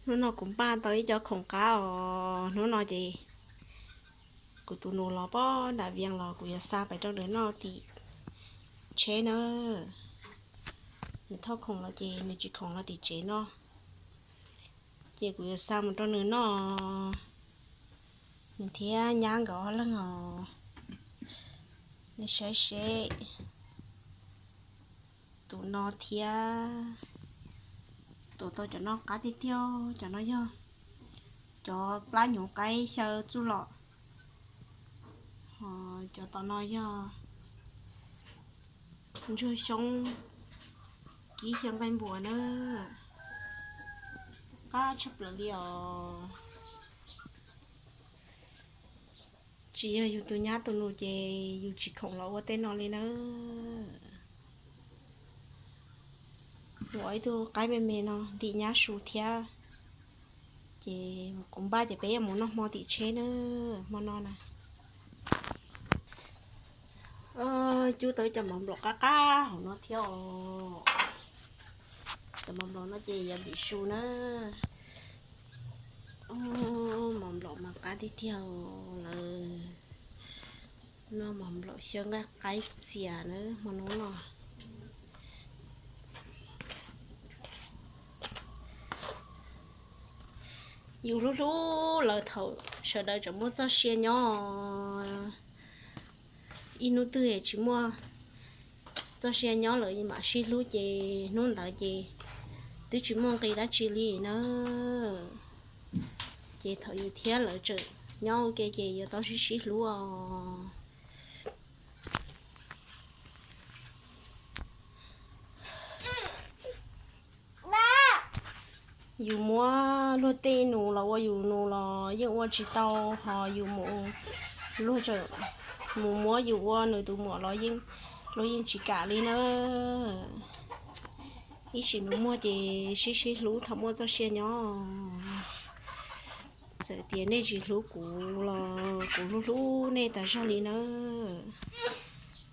Hnub no kuv npaj tau ib co khoom qab os. Hnub no ces kuv tus nus los pog nram Vias los kuv yuav xa pais rau nws noj tim tsheb na. Nws thauj khoom los ces nws tsis khoom los tim tsev no, ces kuv yuav xa mus rau nws noj. Nws thiab nyab nkawd ob leeg os. Nej saib seb, tus no thiab, tus tau cov no qab tiag tiag. Cov no yog cov plab hnyuv qaib xyaw txuj lom, ho cov tom no yog ntsuag xyoob kib xyaw nqaij npuas na. Qab tshaj plaws li os. Tsis yog yus tus nyab tus nus ces yus tsis khoom los ua tej no li nawb. Ua ib tug qaib me me no ntim nyab su thiab, ces kuv npaj ces peb yuav mus noj hmo tim tsheb na, hmo no na. Cub tau cov mov nplaum qab qab hauv no thiab os. Cov mov nplaum no ces yuav ntim su na. Mov nplaum mas qab tiag tiag lawm. Noj mov nplaum xyaw nqaij qaib txias na hmo no no. Yus hlub hlub lawv thaum sawv daws tseem muaj txoj sia nyob. Ib hnub twg tsis muaj txoj sia nyob lawm mam sib hlub ces hnub ntawd ces twb tsis muaj nqis dab tsi li na. Ces thaum yus thiab lawv tseem nyob ua ke ces yuav tau sib sib hlub os. Yus muab luag tej nus los ua yus nus los yeej ua tsis tau, ho yus mus, luag tseem mus muab yus ua nws tus muam los yeej, luag yeej tsis kam li na. Ib sim nus muag ces sib sib hlub thaum muaj txoj sia nyob. Txawm tias nej tsis hlub kuv los kuv hlub hlub nej tas zog li nawb.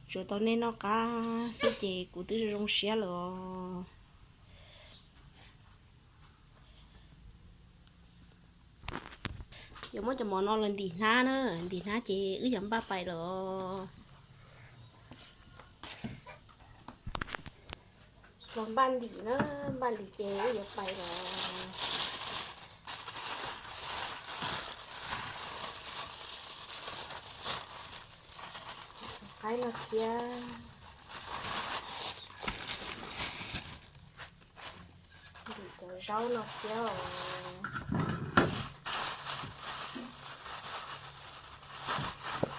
Tsuas tau nej noj qab xwb ces kuv twb zoo zoo siab lawm os. Yuav muab cov mov no los ntim hnab na, ntim hnab ces wb yuav npaj pais lawm os. Los npaj ntim na, npaj ntim ces wb yuav pais lawm. Qaib no thiab, ntim cov zaub no thiab os.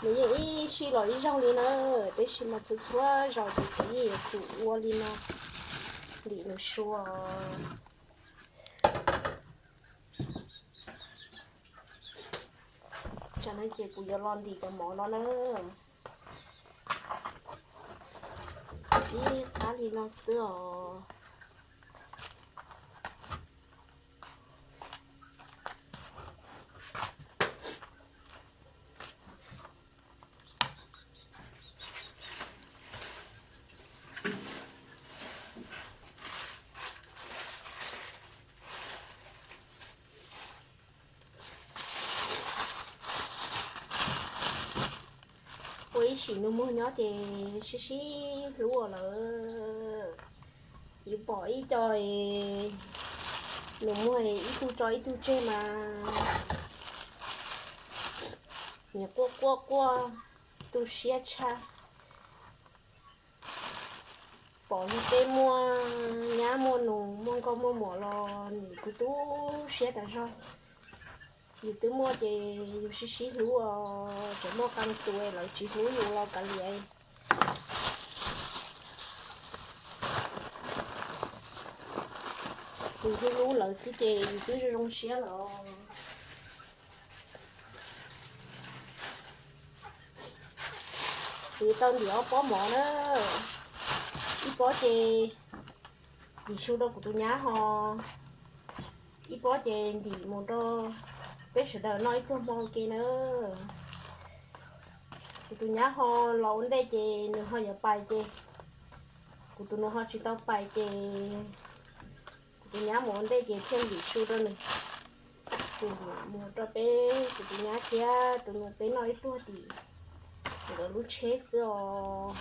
Nws yeej ib sij los ib zaug li na, tab sis mas txhua txhua zaus ces kuv yeej yuav tsum ua li no, ntim nws su os. Tsam no ces kuv yuav los ntim cov mov no na. Ib qab li no xwb os. Ua ib sim nus muag nyob ces sib sib hlub lawm. Yus pom ib co nus muag ib tug tso ib tug tseg mas nws quaj quaj quaj tu siab tshaj. Pom yus tej muaj nyab muaj nus muaj nkauj muaj muam los nws kuj tu siab tas zog. Yus twb muaj ces yus sib sib hlub os, tseem muaj qee tus lawv tsis hlub yus los kav liam. Yus hlub hlub lawv xwb ces yus twb zoo zoo siab lawm. Kuv tau ntim ob pob mov na, ib pob ces ntim su rau kuv tus nyab ho, ib pob ces ntim mus rau peb sawv daws noj ib pluag hmo ua ke na. Kuv tus nyab ho los ua ntej ces nws ho yuav pais ces kuv tus nus ho tsis tau pais ces kuv tus nyab mus ua ntej ces thiaj ntim su rau nws. Mus rau peb tus tij nyab thiab tus nus peb noj ib pluag tim nkawd lub tsheb xwb os.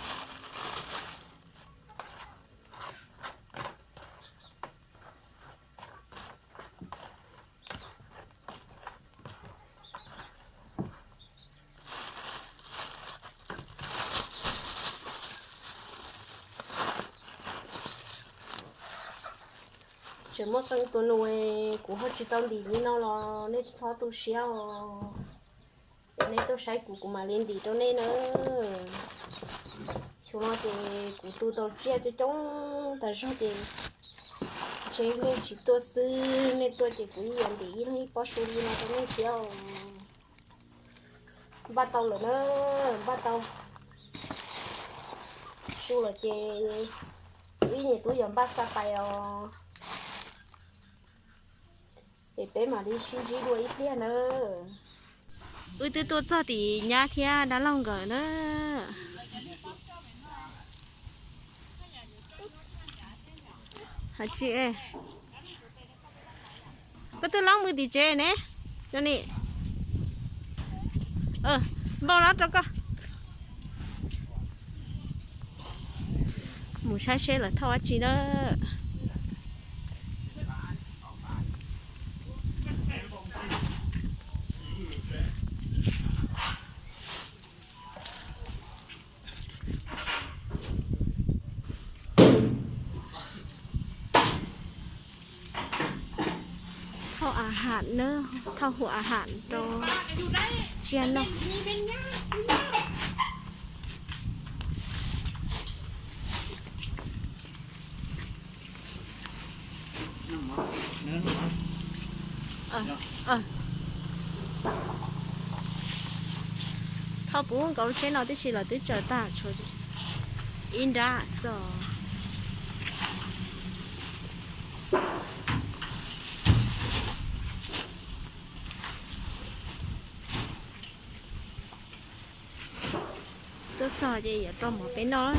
Tseem muaj qee tus nus kuv ho tsis tau ntim li no los nej tsis txhob tu siab os. Es nej tuaj saib kuv, kuv mam li ntim rau nej na. Xyoo no ces kuv tu tau tsiaj coob coob tas zog ces ntshe nej tsis tuaj xwb, nej tuaj ces kuv yeej yuav ntim ib leeg ib pob su li no rau nej thiab os. Npaj tau lawm na, npaj tau su lawm ces wb niam tub yuav npaj xa pais os. Es peb mam li sib ntsib dua ib pliag na. Wb twb tuaj txog tim nyab thiab dab laug nkawd na. Hais tsis, koj twb laub mus tim tsev ne, Johnny. Npau lab rau koj. Mus saib seb lawv thauj dab tsi na. Thauj a ham na, thauj hu a ham rau tsiaj noj. Thauj puv nkaus lub tsheb no tib si los twb tsaws tag tshuav ib nrab xwb. Tuaj txog ces yuav rau mov peb noj.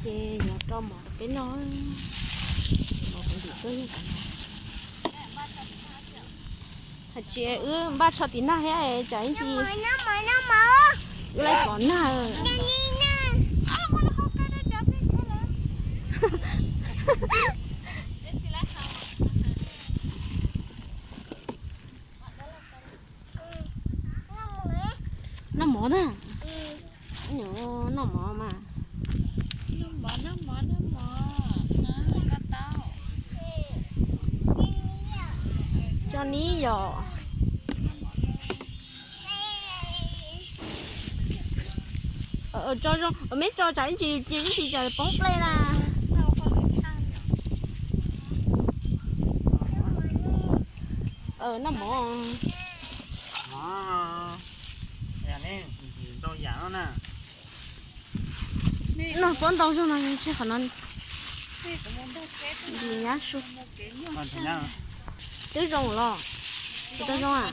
Ces yuav rau mov peb noj. Hais tsis wb npaj tsho tim nag thiab tsam ib ntsis. Wb laij pom nag. Noj mov na. Noj mov mas. Tso nib yom. Tso zoo, meb tso tsam ib ntsis ces ib ntsis tsam poob plej na. Noj mov. Noj puab ntau zog no tseg qhov no. Ntim nyab su. Twb zoo los? Tsis tau zoo a?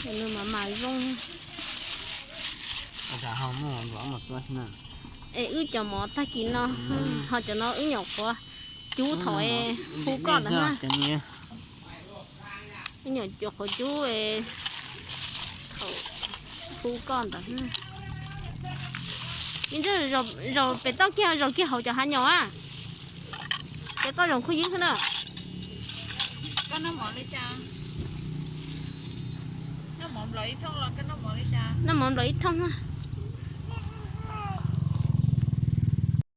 Nws mam mam zoo. Es wb cov mov tag kis no, ho cov no wb nyuam qhuav cub thaum hu koj ntawd na. Wb nyuam qhuav cub thaum hu koj ntawd. Zaum pem toj kiag, zaum kiag hauv cov hav nyom a. Ces koj zaum khuj ywb xwb na. Noj mov nplaum ib thooj na.